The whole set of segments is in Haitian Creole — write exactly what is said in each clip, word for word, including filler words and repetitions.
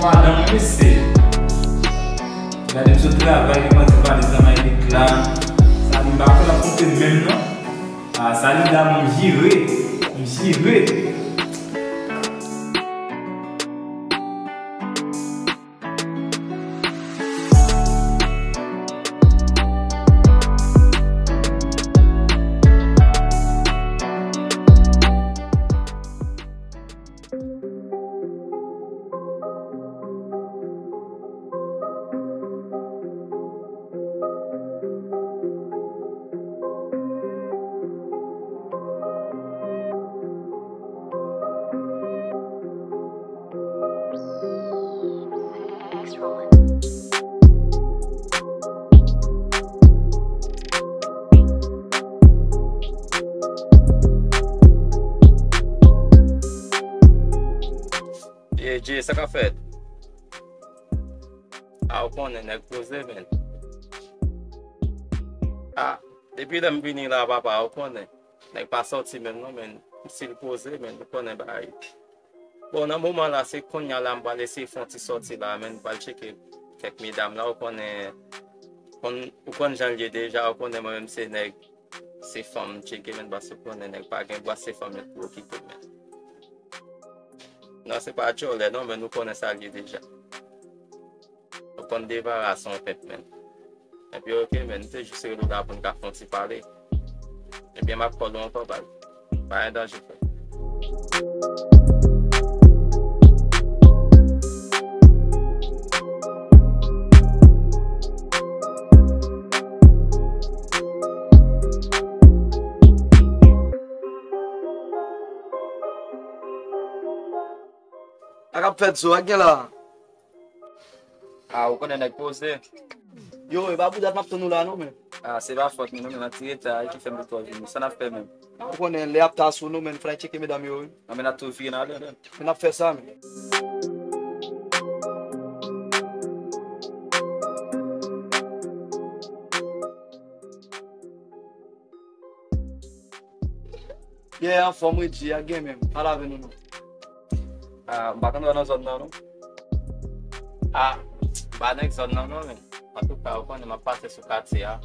Madanm, wi, mesye. Gade m sot travay, li kòmanse pale zanmi li la. Sa li pa konn ap konprann menm, non. Ah, sa li la, m jire. M jire. Ye, Jay, sa k ap fèt? A, ou konnen, nèg poze, men. A, depi lè m vini la, papa, ou konnen. Nèg pa sòti menm, non, men. M stil poze, men, ou konnen bagay. Bon, nan moman la, se kounye a la, m pral eseye fè yon ti sòti la, men. M pral tcheke kèk medam la, ou konnen, konn, ou konn jan l ye deja, ou konnen mwen menm se nèg, se fanm m tcheke, men, paske ou konnen nèg pa gen bwa, se fanm yo pou okipe, men. Non, se pa djòlè, non, men nou konnen sa l ye deja. Nou konn Devara se yon pèp, men. Epi, oke, men, nou te jis rele w la pou n ka fè yon ti pale. Ebyen, m ap kòl ou ankò, baz. Pa gen danje, frè. Sa k ap fèt, Zo? Sa k gen la? A, ou konnen nèg poze. Yo, e pa pou dat m ap tann ou la non, men. A, se pa fòt mwen non, men, m an ti reta, e ki fè m pou twò vini. Sa n ap fè menm? Ou konnen lè ap ta sou nou, men, fò n al tcheke medam yo, wi. A, men, n ap tou vire n ale, men. Men n ap fè sa, men. Yeah, anfòm, wi, G, a gen menm. Pale avè nou, non. A, m pa konn wè nan zòn nan, non. A, m pa nèg zòn nan, non, men. Antouka, ou konnen, m ap pase sou katye a.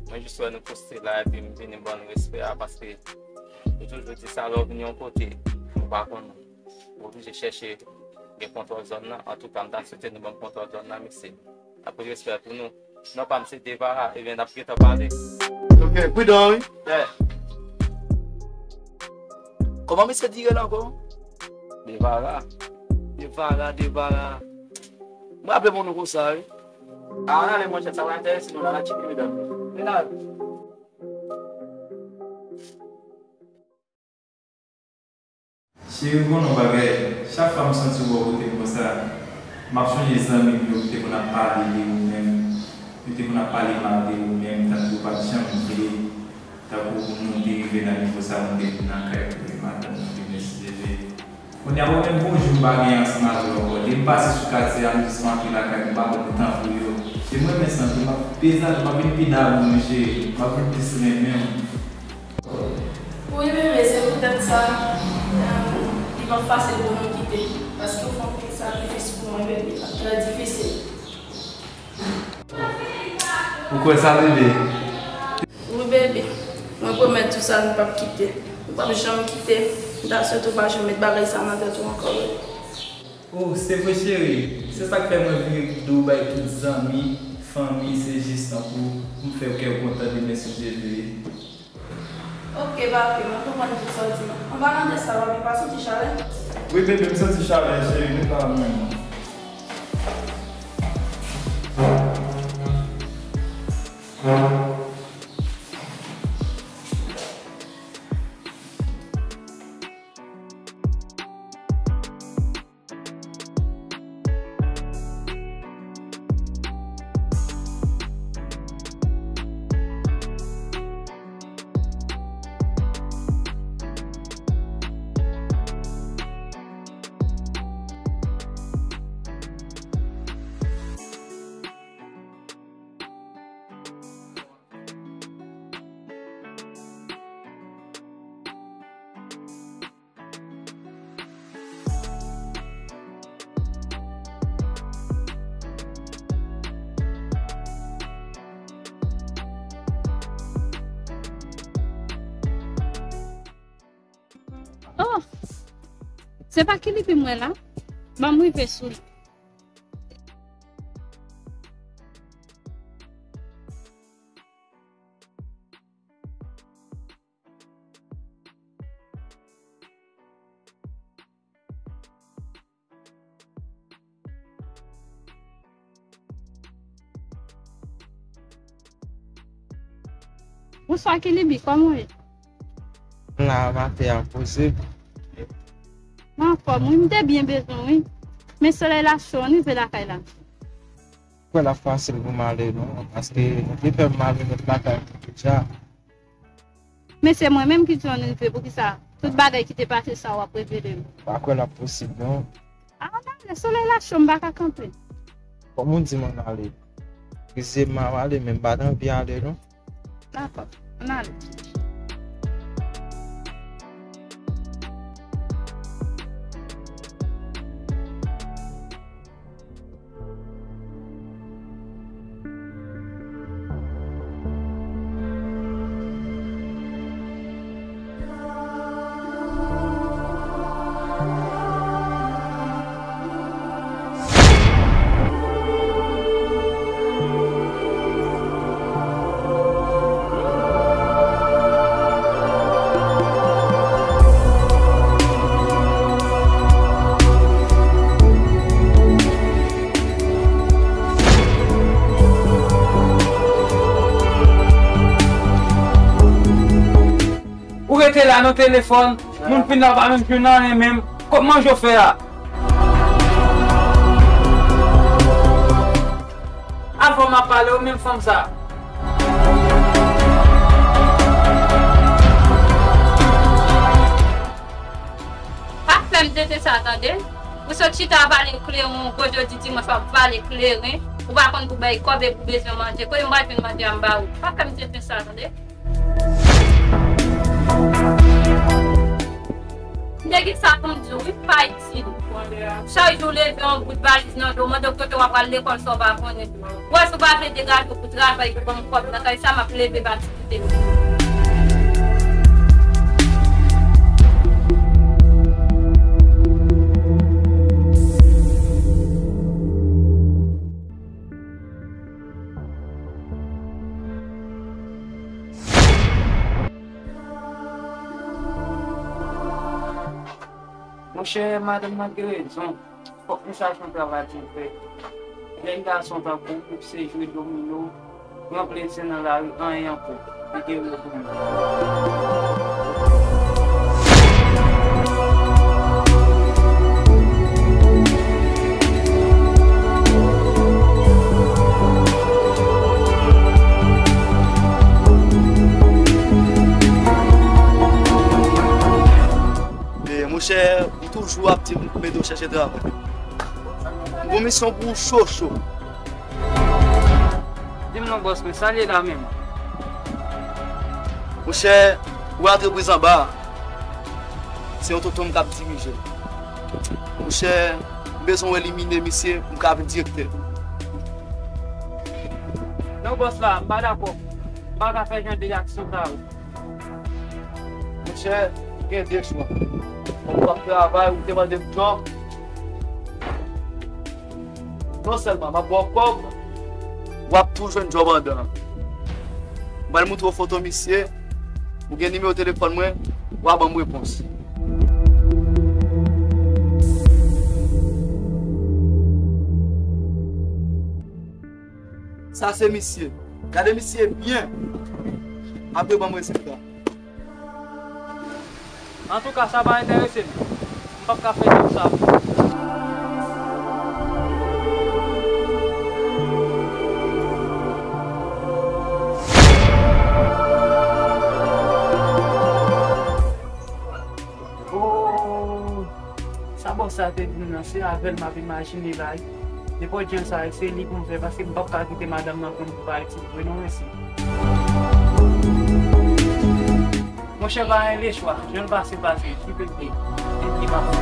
Mwen jis wè nou poste la, epi m vini ban nou respè a, paske yo toujou di sa, lè w vin yon kote, ou pa konn, ou oblije chèche gen kontwòl zòn nan. Antouka, m ta swete nou ban m kontwòl zòn nan, mesye. Anpil respè pou nou. Non pa m se Devara, ebyen, n ap gentan pale. Ok, pridan, wi. Yeah. Kòman mesye di rele ankò? Devara. Devara, Devara. M raple m yon non konsa, wi. A, ann ale, monchè, sa va enterese nou, la, la tcheke medam. Men la. Cheri, ou konnen yon bagay, chak fwa m santi w bò kote m konsa, m ap sonje zanmi m yo ki te konn ap pale de ou menm, yo te konn ap pale mal de ou menm, tankou w pa t janm vle, tankou nou te rive nan nivo sa, nou te vin nan kay pou madanm nou, Demen si Dye vle. Kounye a, ou menm bonjou m pa gen ansanm avè w ankò. Depi m pase sou katye a, m jis rantre lakay m, m pa konn tan pou yo. Se mwen menm santi m ap peze, m ap vin pi damou, cheri, m ap vin plis renmen w. Wi, bebe, se poutèt sa, em, li p ap fasil pou nou kite. Paske w fè anpil sakrifis pou mwen, bebe. L ap trè difisil. Ou kwè sa, bebe? Wi, bebe. Mwen pwomèt ou sa, nou p ap kite. Nou p ap janm kite. M ta swete w pa janm met bagay sa nan tèt ou ankò, bebe. Oh, se vre, cheri. Se sa k fè mwen vin di w bay tout zanmi, fanmi, se jis tankou m fè kè w kontan, Demen si Dye vle. Ok, papi, mwen konprann tout sa w di m. An palan de sa, papi, pa santi chalè? Wi, bebe, m santi chalè, cheri, men pa mwen, non. Se pa Kilipi m wè la? Ban m rive sou li. Bonswa Kilibi, kòman w ye? M la, maten an poze. M anfòm, wi, m te byen bezwen w, wi. Men solèy la cho, ann rive lakay la. Kwè l ap fasil pou m ale, non, paske li fè m malonèt lakay mwen deja. Men se mwen menm ki di w ann rive, poukisa tout bagay ki te pase sa w ap revele m? Pa kwè l ap posib, non. A, ann ale, solèy la cho, m pa ka kanpe. Kòm ou di m ann ale, eskizye m, m ap ale, men m pa t anvi ale, non. Dakò, ann ale. Ou rete la nan telefòn, moun fin la pa menm jwenn anyen menm. Kòb manje w fè a? Avè w m ap pale, ou menm fanm sa. Pa fè m tenten sa, tande. Ou sot chita ap vale kleren, gwo jodi dimanch w ap vale kleren. Ou pa konn pou bay kòb epi ou bezwen manje. Kote m pral jwenn manje a m ba ou? Pa fè m tenten sa, tande. M te gen sa pou m di w, wi, pa itil. Chak jou w leve, yon bout valiz nan do w, mande w kote w ap pral, lekòl sa w pa konnen. Wè, si w pa vle degaje w pou travay, pou ban m kòb nan kay sa, m ap leve pati kite w. Monchè, madanm nan gen rezon. Fòk nou chache yon travay pou n fè. Jèn gason tankou w, se jwe domino, pran plezi nan lari, anyen ankò. Li gen rezon. E, monchè, ou toujou ap di m mete w chèche travay. M gon misyon pou ou cho cho. Di m non, bòs mwen, sa l ye la menm? Monchè, ou wè antrepriz anba a, se yon tonton m k ap dirije l. Monchè, m bezwen w elimine misye pou m ka vin direktè. Non, bòs la, m pa dakò. M pa ka fè jan de aksyon sa yo. Monchè, ou gen de chwa. Ou ap travay, ou te mande m djòb. Non sèlman m ap ba w kòb, w ap tou jwenn djòb anndan an. M pral montre w foto misye, ou gen nimewo telefòn mwen, w a ban m repons. Sa se misye. Gade misye byen. Apre ban m rezilta. Antouka, sa pa enterese m. M p ap ka fè djòb sa. Oh! Sa bòs sa te di m nan, se avè l m ap imajine la wi. Nenpòt jan sa, se li pou m fè, paske m p ap ka kite madanm nan konn pou pa itil vre non, mèsi. Monchè, pa gen lechwa, jan l pase, pase, kite l te, kite l pase.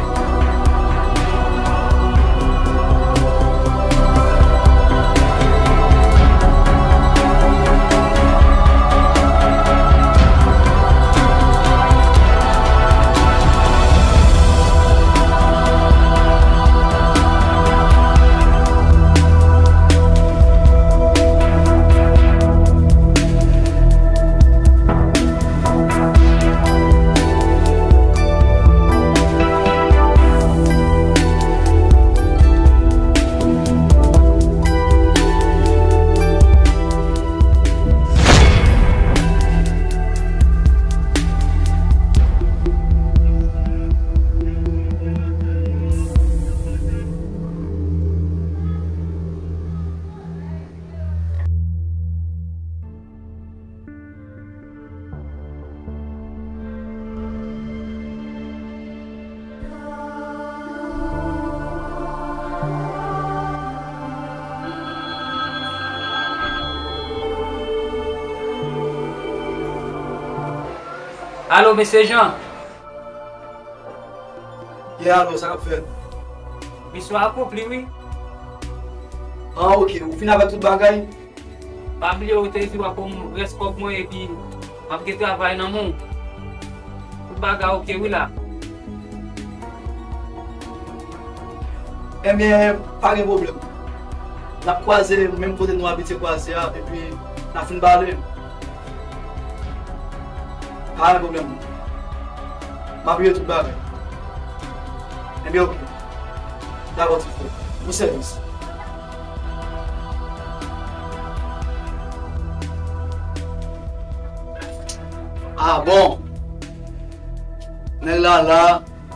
Alo, mesye Jan. Yeah, alo, sa k ap fèt? Misyon akonpli, wi. Ah, ok. Ou fin avèk tout bagay? Pa bliye ou te di w ap ban m rès kòb mwen epi m ap gen travay nan men w. Tout bagay ok wi la. Ebyen, pa gen pwoblèm. N ap kwaze menm kote nou abitye kwaze a, epi n a fin pale. Pa gen pwoblèm. M ap bliye tout bagay. Ebyen, ok. Dakò, ti frè. Bon sèvis. Ah, bon. Nèg la la,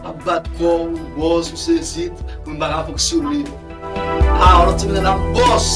ap bat kò w, wòz, ou sezit, mwen pa ka fonksyone. Ah, ou ti nèg la bòs.